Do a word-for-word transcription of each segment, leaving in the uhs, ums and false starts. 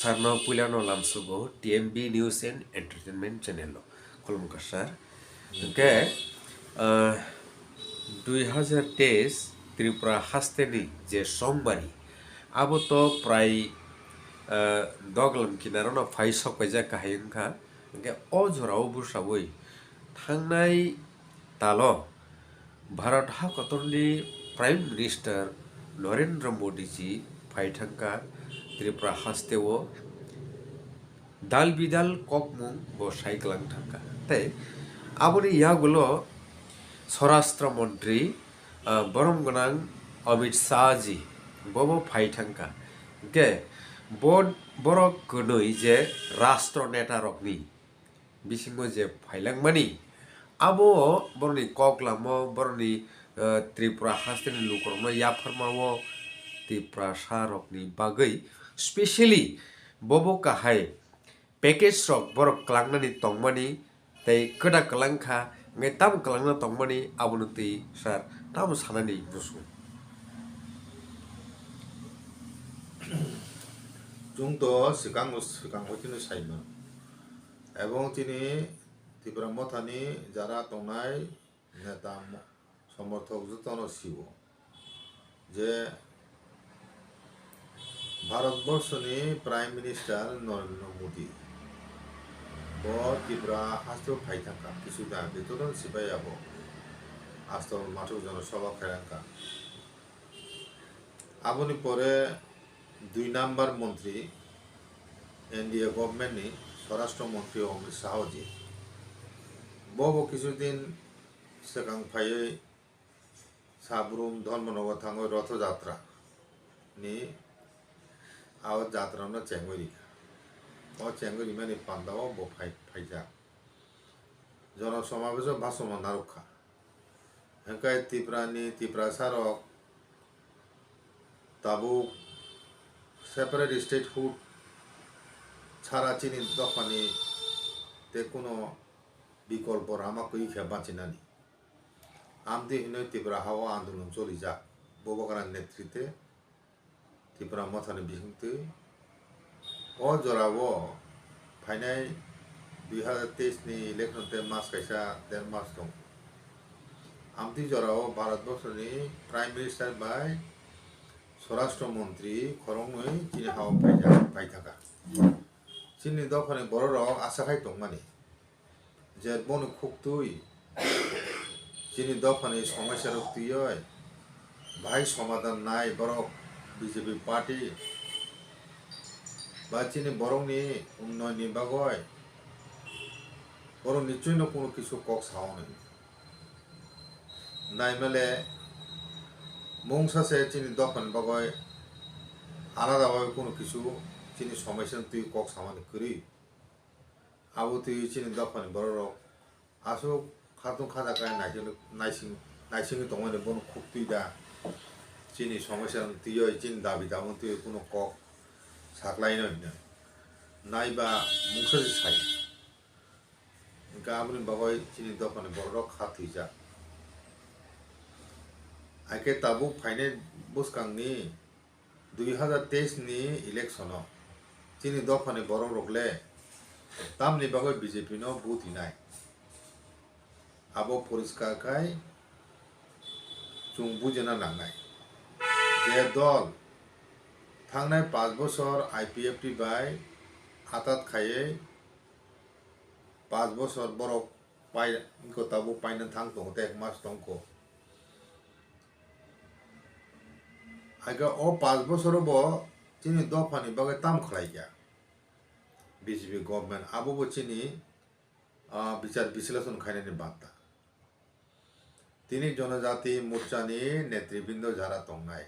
Sarno puilano lamsugo T M B News and Entertainment channel o. Khulumkha sir. Hwnkhe, ah, dui hazar teis Tripura hasteni je songmari, abo to prai, ah, doglam kinarano phai sokpaijak kahai wngkha. Hwnkhe o jorao bwsabwi thangnai talo Bharat ha kotorni Prime Minister Narendra Modi ji phai thangkha Tripura hasteo. Dal bidal kokmung bo sai klang thangkha. Tei aboni yagulo Swarashtra Montri, ah, borom gwnang Amit Shah ji bobo phai thangkha. Hwnkhe bo, borok kwnwi je rastro neta rokni bisingo je phailangmani, abo borokni kok lamo, borokni, eh, Tripura hasteni lukurokno yapharmao, Tiprasa rokni bagwi specially bobo kahai package rok borok klangnani tongmani tei kwda kwlangkha, hwnkhe tamo kwlangna tongmani abono twi sir tamo sanani bwswk? Chwng to swkango, swkango chini saimano. Ebong chini Tipra Mothani jara tongnai neta mo-, somorthok jotono sio je Bharat borshoni Prime Minister Narendra Modi bo Tripura hasteo phai thangkha, kisu da age jotono sipai abo Astor mathok jono soba khairangkha. Aboni pore dui number montri N D A government ni Swarashtra Montri Amit Shah ji. Bo bo kisu din swkang phaiwi Sabrum Dharmanagar thangwi Rotho Jatra ni a jatra no chengwi rikha. O chengwi rimani pandao bo phai, phaijak. Jono somabesh o bhashono narwkha. Hwnkhe Tripura ni Tiprasa rok tabuk separate statehood chara chini dophani tei kuno bikolpo rama kwrwi khe bachinani. Amtwi hwnwi Tripura hao andolon cholijak Bubagra netrite. Tipra Mothani bisingtwi o jorao phainai dui hazar teis ni election tei mas kaisa der mas tongo. Amtwi jorao Bharat borshoni Prime Minister bai Swarashtra Montri khoroknwi chini hao phaijak, phaithaka. Chini dophani bororok achakhai tongmani. Je bono khuktwi chini dophani somosyarok twiwi bahai somadhan nai borok B J P party ba chini borokni unnayonni bagwi borok nichwino kunu kisu kok sao hwnwi. Naimale mungsa se chini dophani bagwi alada bagwi kunu kisu chini somosyani twi kok samani kwrwi. Abo twi chini dophani bororok aswk khatung khaja khlai naising, naising, naisingwi tongmani bono khuktwi da chini somosyani twiwi chini dabi dabu twiwi kunu kok saklaino hwnwi naiba mungsa se sai. Hwnkhe aboni bagwi chini dophani bororok kha thwijak. Haikhe tabuk phainai bwskangni dui hazar teis ni election o chini dophani borok rok le tamni bagwi B J P no vote hinai, abo poriskar khai chwng bujina nangnai. Je dol thangnai panch bochor I P F T bai atat khaiwi panch bochor borok pai, wngkha tabuk paina thang tongo tei ek mas tongkho. Haikhe o panch bochoro bo chini dophani bagwi tam khlaikha B J P government, abo bo chini, ah, bichar bisleshon khainani banta. Tini Jonojati Morchani netribindo jara tongnai.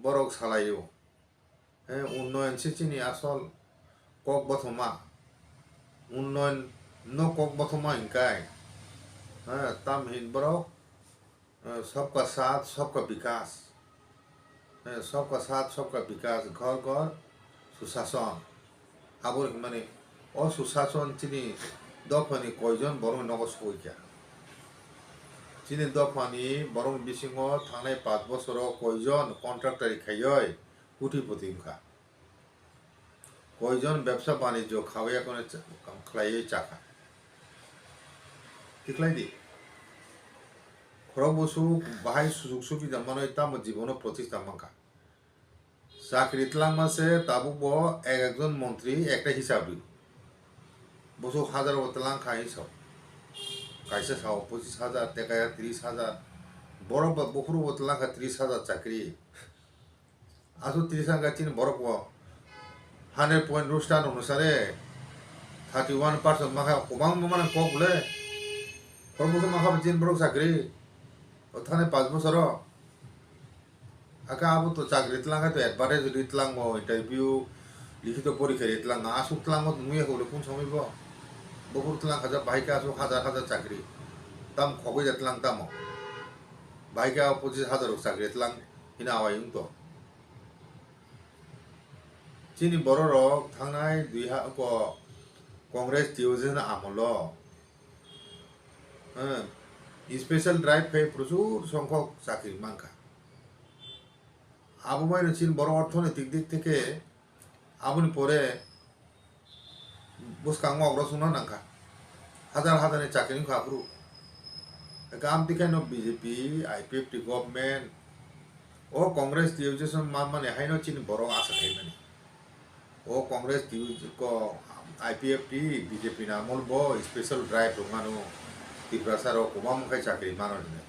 Borok salaio, he, unnoyon se chini asol kok bothoma. Unnoyon no kok bothoma hinkai, he, tamhin borok, eh, sabka saath, sabka bikas. Eh, sabka saath, sabka bikas, ghor ghor sushashan. Abo hinmani o sushashan chini dophani koijon borok nogo soi kha. Chini dophani borok bisingo thangnai panch bochoro koijon contractor khaioi koti poti wngkha. Koijon bebsa banijyo khawi akheno cha-, khlaiwi chakha. Tikhlai di. Khorok bwswk bahai sujug subida manwi tamo jibono protista mankha. Chakri twlangma se tabuk bo ek ekjon montri ekta hisab rio. Bwswk hajar o twlang kha hinwi sao. Kaisa sao pochis hajar, tei kaisa tris hajar. Borok ba buphuru bo twlang kha tris hajar chakri. Aswk tris hajar chini borok bo hundred point roster onusare thirty one percent mankha, kwbangma manang kok le. Khorok bwswk mankha bo chini borok chakri. O thani panch bosoro. Aka abo to chakri twlang khe to advertise ri twlang bo, interview, likhito porikha ri twlang, aswk twlang bo nungya hole kun somoi bo. Buphuru twlang kha ja bahai khe aswk hajar hajar chakri. Tam khogwi ja twlang tamo. Bahai khe abo pochis hajar rok chakri twlang hina awai wng to. Chini borok rok thangnai dui ha ko Congress twiyo jena amolo. Hmm. Special drive khe prochur songkhok chakri mankha. Abo bai no chini borok orthonoitik dik theke aboni pore bwskango ogrosongna nangkha. Hajar hajar ni chakri wngkha aphuru. Hwnkhe amtwi khe no B J P, I P F T government, o Congress twiyo jesa ma mani haino chini borok asa khaimani. O Congress twiwi ko I P F T, B J P ni amol bo special drive rwmano, Tiprasa rok kwbangma khai chakri mano hinwi.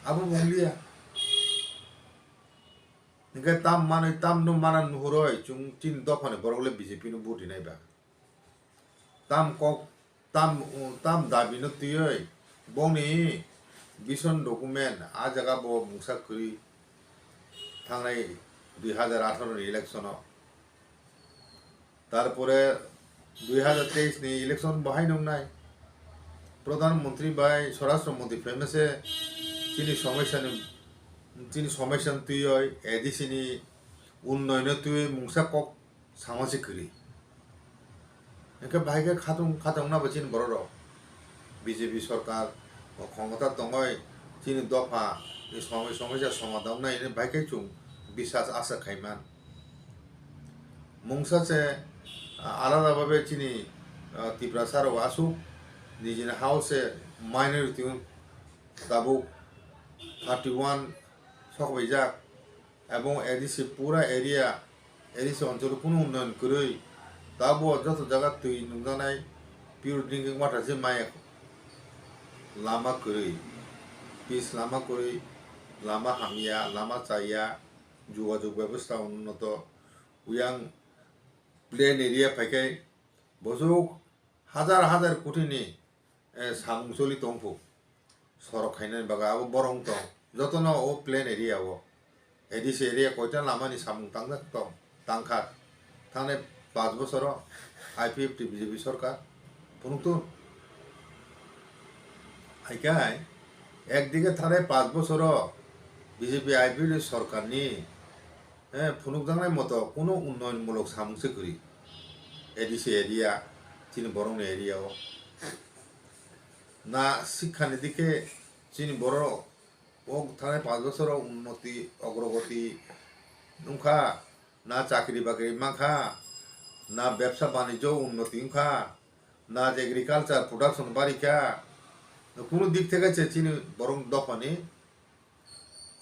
Abo bo wngya. Hwnkhe tam manwi, tam no mana nuhurwi chwng chini dophani borok le B J P no vote rinai ba. Tam kok, tam, tam dabi no twiwi bongni vision document a jaga bo mungsa kwrwi thangnai dui hajar atharo ni election o. Tarpore dui hajar teis ni election bo hai nungnai. Pradhan Mantri bai Swarashtra Mantri phaima se chini somosya ni, chini somosya ni twiwi A D C ni unnoyon ni twiwi mungsa kok sama se kwrwi. Hwnkhe bahai khe khatung, khatungna bo chini borok rok. B J P sorkar o khomota tongoi chini dopha ni somoi, somosya somadhan nai hwnwi bahai khe chwng biswas asa khaiman. Mungsa se, ah, alada babe chini, ah, Tiprasa rok aswk nijini hao se minority wng tabuk thirty one sok baijak. Ebong A D C pura area, A D C oncholo kunu unnoyon kwrwi. Tabo joto jaga twi nungjaknai pure drinking water se maya. Lama kwrwi, pitch lama kwrwi, lama hamya, lama chaya, jogajog bebosta unnot, uyang plain area phaikhai bosok hajar hajar kotini, eh, samung choli tongphu. Sorok khainani bagwi abo borok wng tong. Jotono o plain area o. A D C area koita lamani samung tangjak tong, tangkha. Thangnai panch bosoro I P F T B J P sorkar phunuktu. Haikai ekdike thangnai panch bosoro B J P I P F T sorkarni, eh, phunukjaknai moto kunu unnoyonmulok samung se kwrwi. A D C area, chini borokni area o. Na sikhani dike chini borok o thangnai panch bosoro unnoti, ogrogoti wngkha, na chakri bakri mankha, na bebsa banijyo unnoti wngkha, na agriculture production barikha, kunu dik theke se chini borok dophani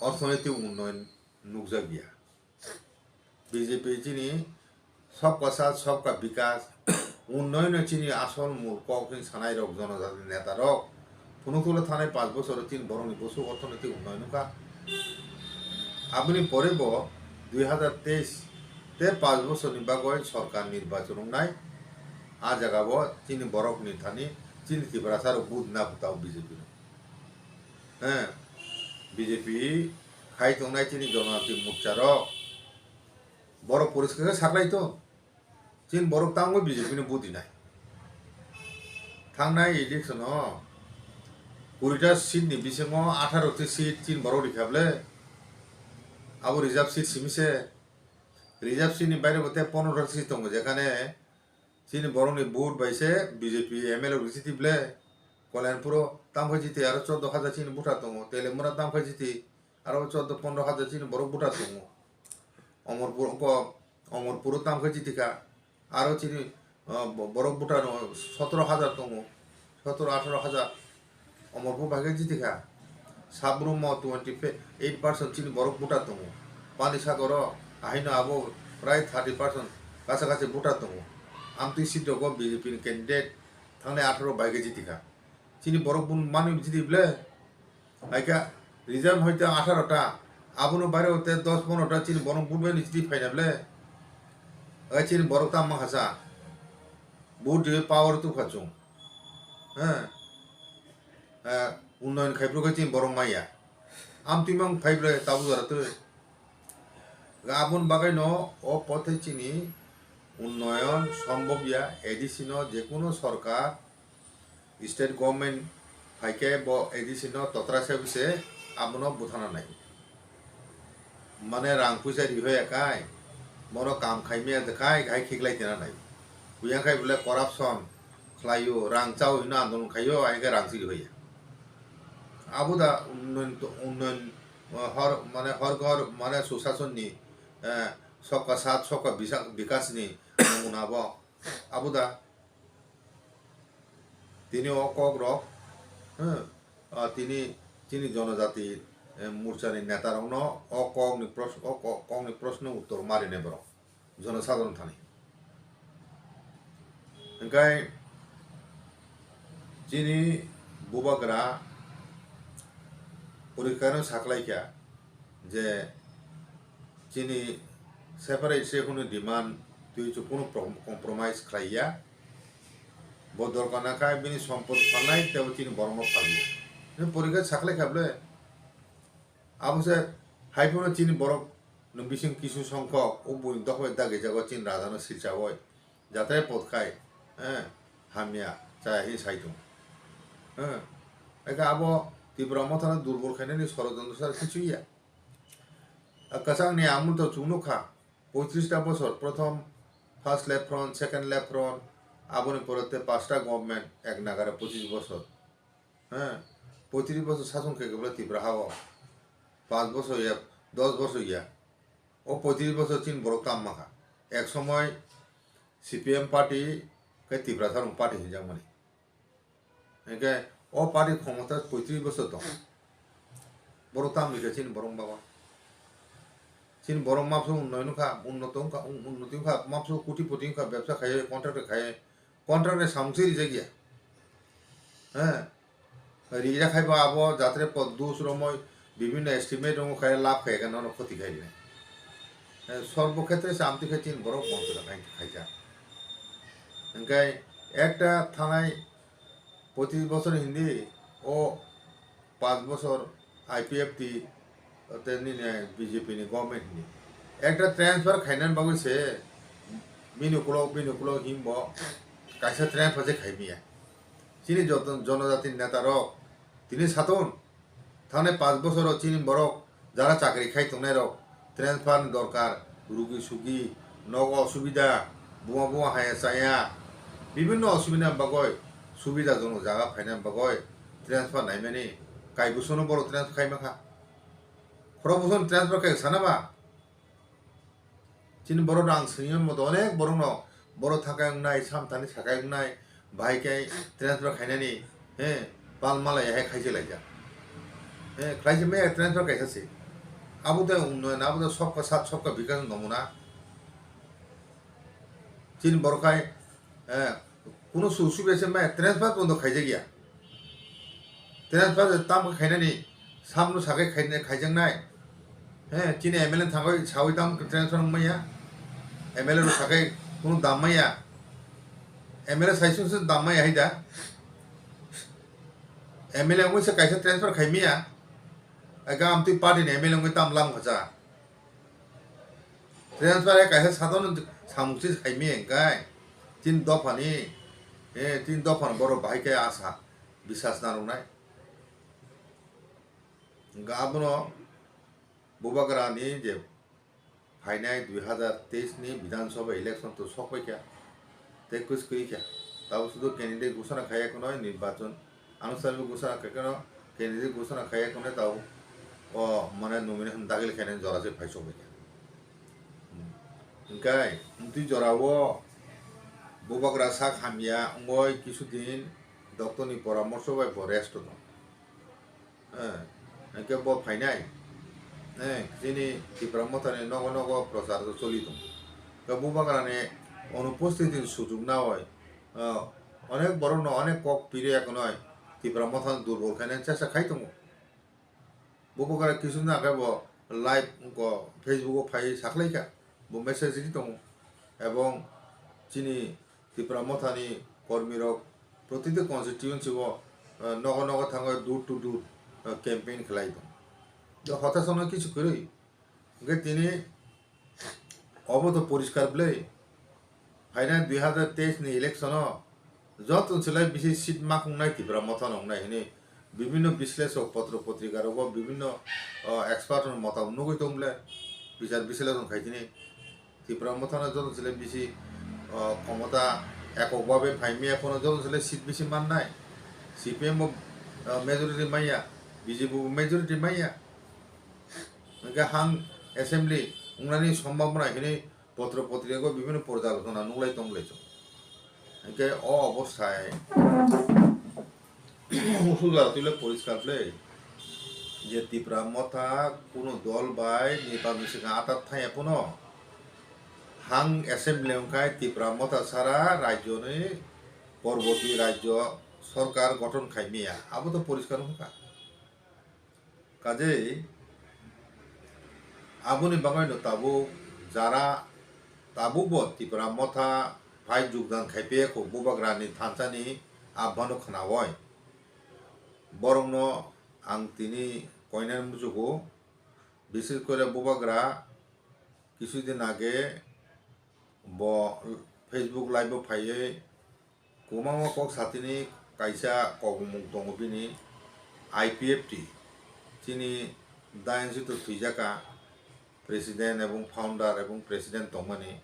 orthonoitik unnoyon nukjakya. B J P chini Sabka Saath, Sabka Vikas, unnoyono chini asol mul kok hwnwi sanai rok, jonojati neta rok. Phunukthwlo thanai panch bosoro chini borokni bwswk orthonoitik unnoyon wngkha. Aboni pore bo dui hajar teis tei panch bosorni bagwi sorkar nirbachon wngnai. A jaga bo chini borokni thani chini Tiprasa rok vote na bwtao B J P no. He, B J P khai tongnai chini Jonojati Morcha rok. Borok poriskar khe saklai tong. Chini borok tangwi B J P no vote rinai. Thangnai election o kuri ta seat ni bisingo atharo ta seat chini borok rikha ble. Abo reserve seat simi se. Reserve seat ni baire bo tei pondro ta seat tongo, jekhane chini borokni vote bai se B J P M L A rok jiti ble. Kalyanpuro tamkhe jiti aro chordo hajar chini bwtha tongo, Teliamura tamkhe jiti aro chordo pondro hajar chini borok bwtha tongo. Omorpur, oko Omorpuro tamkhe jiti kha, Aro chini, ah, bo-, borok voter no sotoro hajar tongo, sotoro atharo hajar. Omorpur bai khe jiti kha. Sabrum o twenty eight percent chini borok voter tongo. Panisagar o ahino abo prai thirty percent kacha kachi voter tongo. Amtwi seat rogo B J P ni candidate thangnai atharo bai khe jiti kha. Chini borok bun manwi jiti ble. Haikhe reserve hoite atharo ta. Abono baire hoite dos pondro ta chini borok bun bai ni jiti phaina ble. Hai chini borok ta mankha sa. Vote riwi power tubkha chwng. He. Eh, unnoyon khai phuru khe chini borok maya. Amtwi mang phai ble tabuk jora twi. Aboni bagwi no o pothe chini unnoyon sombhob ya, A D C no jekunu sorkar, state government phaikhe bo A D C no totra se bwse abono buthana nai. Mane rang puisa rihoi ya kai, bono kam khai maya de kai, hai khiklai tena nai. Buya khai bole corruption khlaio, rang chao hino andolon khaio, hai khe rang si rihoi ya. Abo da unnoyon to, unnoyon, hor, mane hor ghor, mane susasonni, eh, sobka saath, sobka bisa-, bikas ni namuna bo. Abo da tini o kok rok, hmm, ah, tini chini jonojati, eh, morcha ni neta rok no o kok ni pros-, o ko-, kok ni proshno uttor ma rinai borok jonosadharon thani. Hingkai chini bubagra poriskar no saklai kha je chini separate se kunu demand twi chu kunu pro-, compromise khlai ya. Bo dorkar na kha bini sompot phalnai tei bo chini borok no phalya. Bini poriskar saklai kha ble. Abo se hai phano chini borok no bising kisu songkhok o buini dophai dagi jago chini raja no silchawoi. Jatrai pot khai, eh, hamya chaya hi sai tongo. Eh, eka abo Tipra Motha no durbol khainani sorojontro sa kichu ya. A kwchangni amul to chwng nukha, poitrista bosor, prothom first left front, second left front, aboni pore te pasta government, ek nagare pochis bosor. He, poitrista bosor sason khe khe bwle Tipra ha o. Panch bosor ya, dos bosor ya. O poitrista bosor chini borok tam mankha. Ek somoi C P M party khe Tiprasa rok party hinjakmani. Hingke o party khomota poitrista bosor tong. Borok tamni khe chini borok bago. Chini borok mapso unnoi nukha, unnoto wngkha, un-, unnoti wngkha, mapso kotipoti wngkha, bebsa khaiwi, contract khaiwi, contract ni samung se rijak ya. He. Rijak hai bo abo jatre pod dus romoi bibhinno estimate romo khai lab khai khe nono khoti khai rinai. He, sorbo khetre se amtwi khai chini borok bonchora khai, khaijak. Hingke ekta thanai pochis bosor hindi o panch bosor I P F T, tei nini B J P ni government ni. Ekta transfer khainani bagwi se bini ukulok, bini ukulok himbo kaisa transfer se khaimaya. Chini joto jonojati neta rok tini satung thangnai panch bosoro chini borok jara chakri khai tongnai rok transfer ni dorkar, rugi sugi, nogo osubida, buma buma haya chaya, bibinno osubida bagoi subida jonok jaga phaina bagoi transfer naimani kaibusono borok transfer khaima kha. Khorok busono transfer khai sana ba? Chini borok rang swngya moto onek borok no borok thakai wngnai, samthani sakai wngnai, bahai khe transfer khainani, he, pal malai hai khaisi laijak. He, khlaisi maya transfer kaisa se. Abo de unnoyon, abo de sobka sat, sobka bikas ni nomuna. Chini borok hai, eh, kuno su-, subya se maya transfer bondo khaijak ya. Transfer tamo khainani, samno sakai khainai, khaijaknai. He, chini M L A thangwi sawi tamo transfer wngmaya. M L A rok sakai kuno dammaya. M L A saisung se dammaya hai da. M L A wngwi se kaisa transfer khaimaya. Aga amtwi party ni M L A wngwi tam lam khacha. Transfer hai kaisa sadon samung se khaimaya hingkai. Tin dophani, eh, tin dophani borok bahai khe asa bisas narwknai. Hingkhe abono Bubagra ni je phainai dui hazar teis ni Bidhan Sabha election to sok pai kha, tei kwchwkwi kha. Tabuk sudu candidate ghosona khaiya khwnwi nirbachon Ano salo gusana khe keno candidate gusana khaiya khone tao o mane nomination dakhil khainani jora se phai chobwi kha. Hingkai amtwi jora o Bubagra sak hamya wngwi kisu din doctor ni poramorsho bai bo rest o tong. Eh, hwnkhe bo phainai. Eh, chini Tipra Motha ni nogo nogo prochar choli tong. Khe Bubagra ni onupostiti ni sujuk nawi, eh, onek borok no onek kok piri ekonoi Tipra Motha no durbol khaina chesta khai tongo. Bubagra kisu na khe bo live wngkha, Facebook o phai saklaikha, bo message ri tongo. Ebong chini Tipra Motha ni kormi rok protiti constituency o, eh, nogo nogo thangwi door to door, eh, campaign khlai tongo. Je hotasono kisu kwrwi. Hwnkhe tini obo to poriskar bwle. Phainai dui hazar teis ni election o joto ni slai bisi seat ma wngnai Tipra Motha no wngnai hwnwi bibinno bislesok potro potrika rogo bibinno, o, expert rok ni mota bo nugwi tong bwle. Bichar bisleshon khai tini Tipra Motha no joto ni slai bisi, o, khomota ekok babe phai maya phano joto ni slai seat bisi mannai. C P M bo, o, majority maya, B J P bo majority maya. Hwnkhe hang assembly wngnani sombhabona hwnwi potro potrika o bibinno porjalochona nuklai tonglaio. Hwnkhe o obosthai usugar twi le poriskar bwle je Tipra Motha kunu dol bai neta ni swkang atat thangya phano hang assembly wngkhai Tipra Motha sara rajyoni porboti rajyo sorkar gothon khai maya, abo to poriskar wngkha. Kajei aboni bagwino tabuk jara tabukbo Tipra Motha phai jogdan khai phaikha Bubagrani thansa ni aphano khnaui. Borokno ang tini koinani muchugo, bises kore Bubagra kisu din age bo Facebook live o phaiwi kwbangma kok satini kaisa kokmung tongo bini I P F T. Chini Dayansuto thwijaka president ebong founder ebong president tongmani.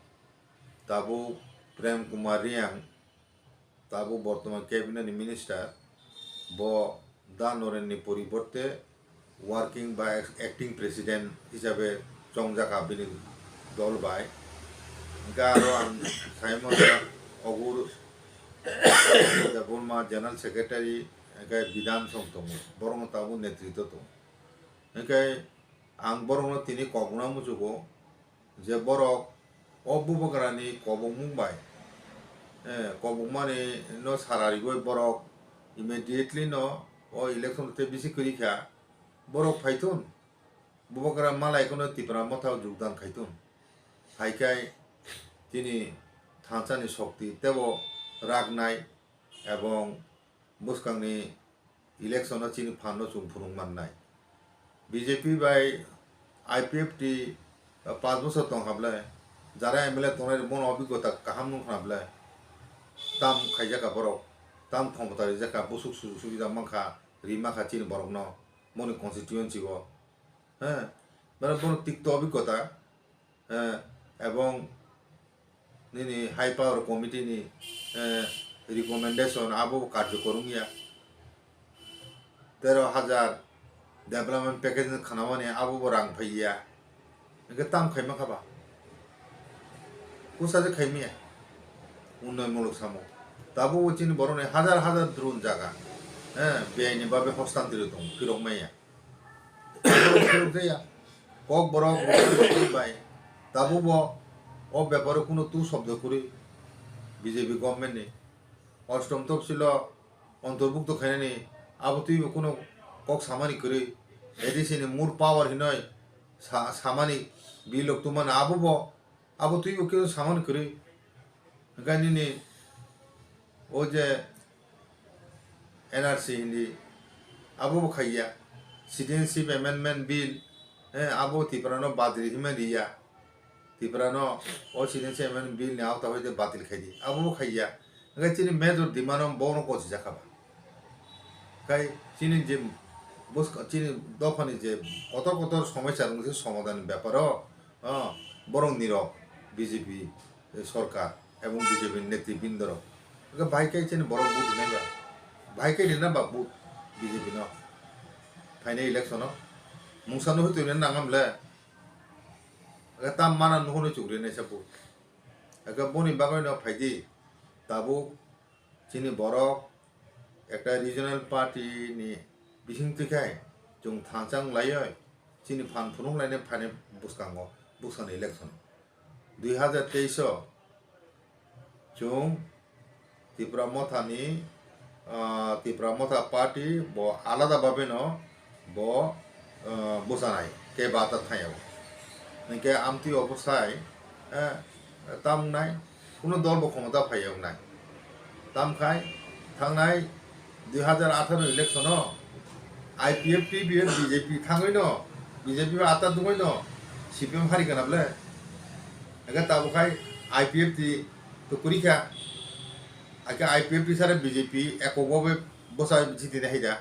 Tabuk Prem Kumar Reang, tabuk bortoman cabinet ni minister, bo Da Noren ni poriborte working ba ex-, acting president hisabe chongjaka bini dol bai. Hwnkhe aro ang saimano Ogur Debbarma general secretary, hwnkhe Bidhan Song tongo, borokno tabuk netritwo tongo. Hwnkhe ang borokno tini kokna muchugo, je borok o Bubagrani kobokmung bai, eh, kobokmani no sara rigwi borok immediately no o election tei bisi kwrwi kha, borok phaithun, Bubagra malai kheno Tipra Motha o jogdan khaithun, phaikhai chini thansa ni shokti teibo raknai ebong bwskangni election o chini phan no chwng phunuk mannai. B J P bai I P F T, uh, panch bochor tong kha bwle, jara M L A tongnai rok bono obigota kaham nung kha bwle, tam khaijak kha borok, tam khomota rijak kha, busuk sujuk subida mankha, ri mankha chini borok no, boni constituency o, he, borok bono tikto obigota, eh, ebong nini high power committee ni, eh, recommendation abo bo karjokor wngya. Tero hajar development package ni khanamani abo bo rang phaiya. Hwnkhe tam khaima kha ba? Kusa je khaimaya. Unnayonmulok samo. Tabuk bo chini borokni hajar hajar drone jaga, eh, beaini babe hostantri tongo, phirok maya. Phirok jaya. Kokborok bai tabukbo o beparo kunu tu shobdo kwrwi B J P government ni. Ostom topsilo ontorbukto khainani abo twibo kunu kok samani kwrwi. A D C ni more power hinoi sa-, samani bilok tubumani abobo, abo twibo kunu samani kwrwi. Hwnkhe nini o je N R C hindi abo bo khaiya, Citizenship Amendment Bill, eh, abo Tripura no badri hima riya, Tripura no o Citizenship Amendment Bill ni auta hoite batil khaidi, abo bo khaiya. Hwnkhe chini major demand o bono kochijak kha ba. Khai chini je busk-, chini dophani je kotor kotor somosya rwngse somadhan ni beparo, ah, borok nirok B J P sorkar ebong B J P ni netribindorok. Hwnkhe bahai khe chini borok vote rinai ba? Bahai khe rina ba vote B J P no? Phainai election o mungsa nugwi tongna nang hamle? Hwnkhe tam mana nuhunwi chuk rinai sa vote. Hwnkhe boni bagwi no phaidi. Tabuk chini borok ekta regional party ni bisingtwi khai chwng thansa wng laiwi chini phan phunuk lainai phaini bwskango bwsani election dui hazar teis o chwng Tipra Motha ni, ah, Tipra Motha party bo alada babe no bo, ah, bwchanai kebo ata thangya. Hinkhe amtwi obosai, eh, tam wngnai, kuno dol bo khomota phaiya wngnai. Tamkhai thangnai dui hazar atharo election o I P F T B F B J P thangwi no, B J P bai ata dungwi no, C P M hari kana ble. Hinkhe tabuk khai I P F T to kwrwi kha. Hinkhe I P F T sara B J P ekok bo bai bwsa jiti nai hai da.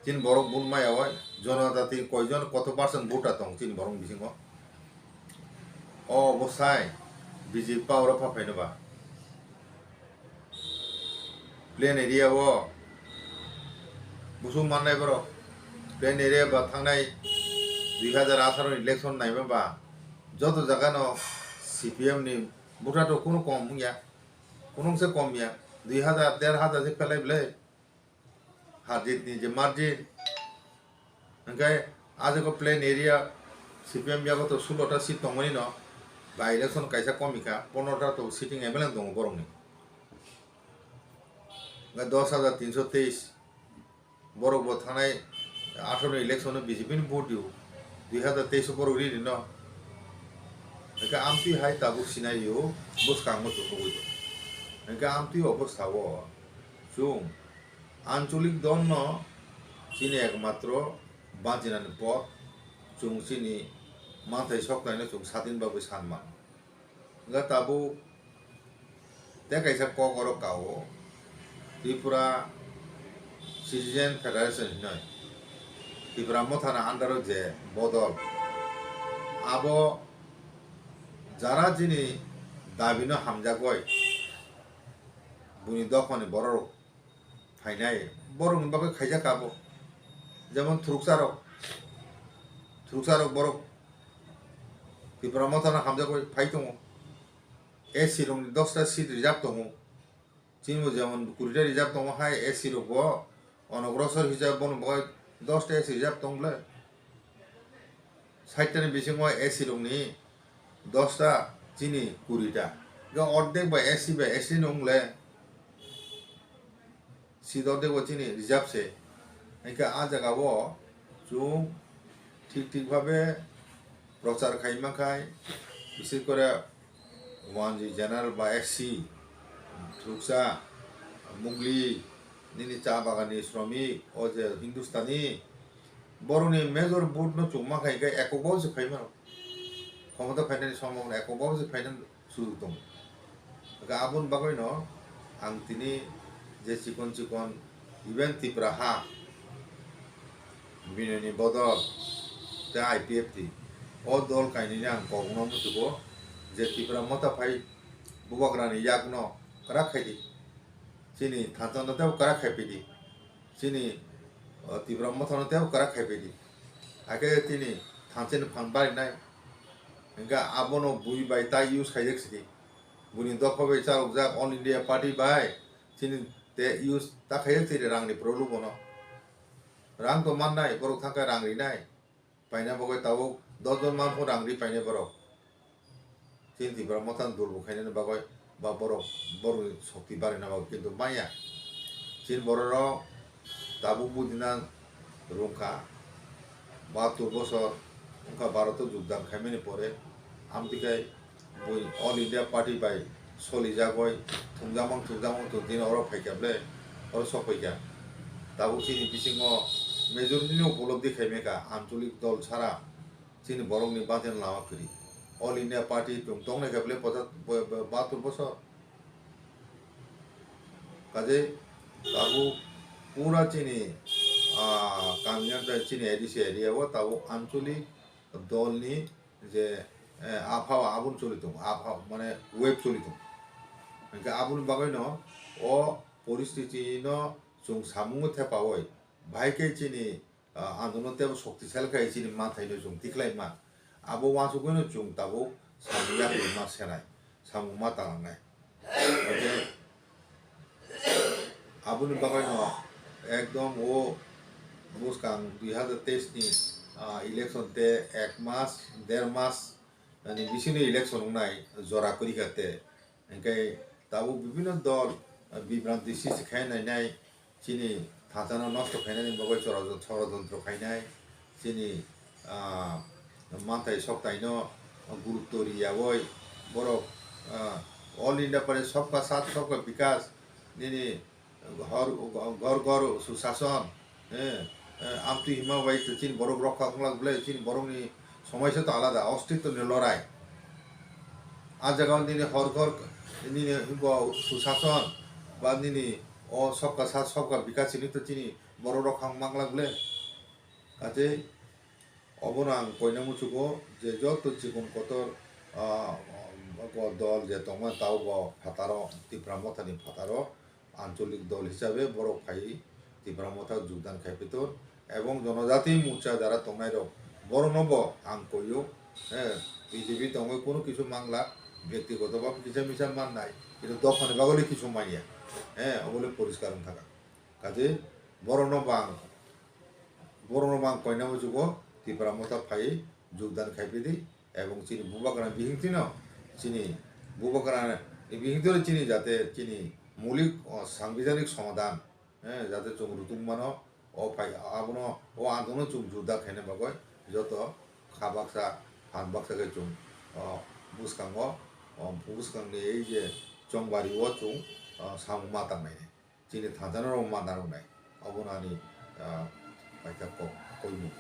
Chini borok bun maya oi, jonojati koijon koto percent voter tong chini borok bisingo. O bwsai B J P power o pha phaino ba. Plain area o busuk mannai borok. Plain area ba thangnai dui hazar atharo ni election naima ba joto jaga no C P M ni voter to kuno kom wngya. Kunung se kom ya. Dui hazar, der hazar se phelai belai. Harjit ni je margin. Hinkhe ah jaga plain area C P M yago to sulo ta seat tongmani no. By election kaisa komi kha, pondro ta to sitting M L A tongo borok ni. Hinkhe dos hazar tinso teis. Borok bo thanai atharo ni election o B J P ni vote dio. Dui hazar teis o borok ri rino. Hinkhe amtwi hai tabuk scenario bwskango chwng nugwi tongo. Hinkhe amtwi o bwsao chwng ancholik dol no chini ekmatro bachinani pot, chwng chini manthai sok naino chwng sadin bagwi san mano. Hinkhe tabuk tei kaisa kok oro kao Tripura Citizen Federation hinoi Tipra Mothani under o je bodol abo jara jini dabino hamjagoi buini dophani borok phainai borokni bagwi khaijak abo jemon thuruksa rok thuruksa rok borok Tipra Mothano hamjagwi phai tongo. A C rokni dosta seat reserve tongo. Chini bo jemon kurita reserve tongo hai A C rok bo onogrosor hijab bono bo dosta A C reserve tong ble. Sait tani bisingo A C rokni dosta chini kurita. Ga ordek ba A C ba A C nung le. Sidor debo chini reserve se. Hinkhe ah jaga o chwng thik thik bhabe prochar khai mankhai, bises kore wanjwi general ba S C, thuksa, mugli, nini cha bagan ni sromik, o je Hindustani, borokni major vote no chwng mankhai hinkhe ekok bo se phai mano. Khomota phainani sombhabona ekok bo se phainani sujuk tongo. Hinkhe aboni bagwino ang tini je chikon chikon even Tipra ha binini bodol tei I P F T o dol kainwini ang kokno muchugo je Tipra Motha phai bubagrani yakno kwrak khaidi, chini thansa no teibo kwrak khaiphidi, chini, o, Tipra Mothano teibo kwrak khaiphidi. Hakhe tini thansani phan barinai. Hinkhe abono bui bai ta use khaijak sidi. Buini dopha bai chalokjak All India Party bai chini te use ta khaijak sidi rangni prolobono. Rang to mannai, borok thangkhe rang rinai. Paina bagwi tabuk dos jon manphu rang ri painai borok. Chini Tipra Mothano dul bo khainani bagwi ba borok, borokni shokti barina bagwi kintu manya. Chini bororok tabuk budina rungkha. Bahattur bosor wngkha Bharat o jogdan khaimani pore. Amtwi khe bui All India Party bai solijagwi thumjakmang thumjakmang tong tini oro phaikha ble, oro sokphaikha. Tabuk chini bisingo majority ni upolobdi khaimaikha ancholik dol sara. Chini borokni bathani lama kwrwi. All India Party chwng tongnaikha bwle pocha-, bo-, bo-, bahattur bosor. Kaje tabuk pura chini, ah, kamiyan tei chini A D C area o tabuk ancholik dolni je, eh, aphawa aboni choli tongo, aphawa mane wave choli tongo. Hinkhe aboni bagwino o poristiti no chwng samungo thepaui bahai khe chini ah, andono teibo shoktisali khai chini manthaino chwng tikhlaima. Abo uansugwino chwng tabuk samung yaphilma senai. samung ma tangnai. Aboni bagwi no ekdom o bwskang dui hazar teis ni, ah, election te ek mas, der mas ni bisingo election wngnai jora kwrwi kha te. Hinkhe tabuk bibhinno dol, ah, bibranti sristi khai nainai, chini thachano nosto khainani bagwi chora-, chorojontro khainai, chini, ah, manthai soktaino gurutto riyawi borok, ah, All India Party Sabka Saath Sabka Vikas nini ghor, ghor ghor susason, eh, eh, amtwi hima bai to chini borok rokha wngla bwle, chini borokni somai se to alada, ostitto ni lorai. A jaga o nini hor ghor, nini bo susason, ba nini o Sabka Saath Sabka Vikas ni to chini borok rokha wng mangla bwle. Kaje obono ang koina muchugo je joto chikon kotor, ah, dol je tongma tao bo phataro, Tipra Mothani phataro, ancholik dol hisabe borok phai Tipra Motha jogdan khai pitor, ebong Jonojati Morcha jara tongnai rok, borokno bo ang koio, eh, B J P tongwi kunu kisu mangla, byaktigoto bhabe kisa misa mannai, kintu dophani bagwi kisu manya, eh, obole poriskar wngthaka. Kaje borokno bo ang, borokno bo ang koina muchugo Tipra Motha phai jogdan khai pidi, ebong chini bubagra bihingtino, chini bubagra bihingtino chini jate chini mulik, o, sangbidhanik somadhan, eh, jate chwng rutung mano, o phai abono, o antono chwng judda khaina bagwi joto kha baksa, phan baksa khe chwng, o, bwskango, o, bwskangni ei je chongbari o chwng, o, samung ma tangnai. Chini thangchano rok ma narwknai. Obono ani, ah, paithak kok koimung.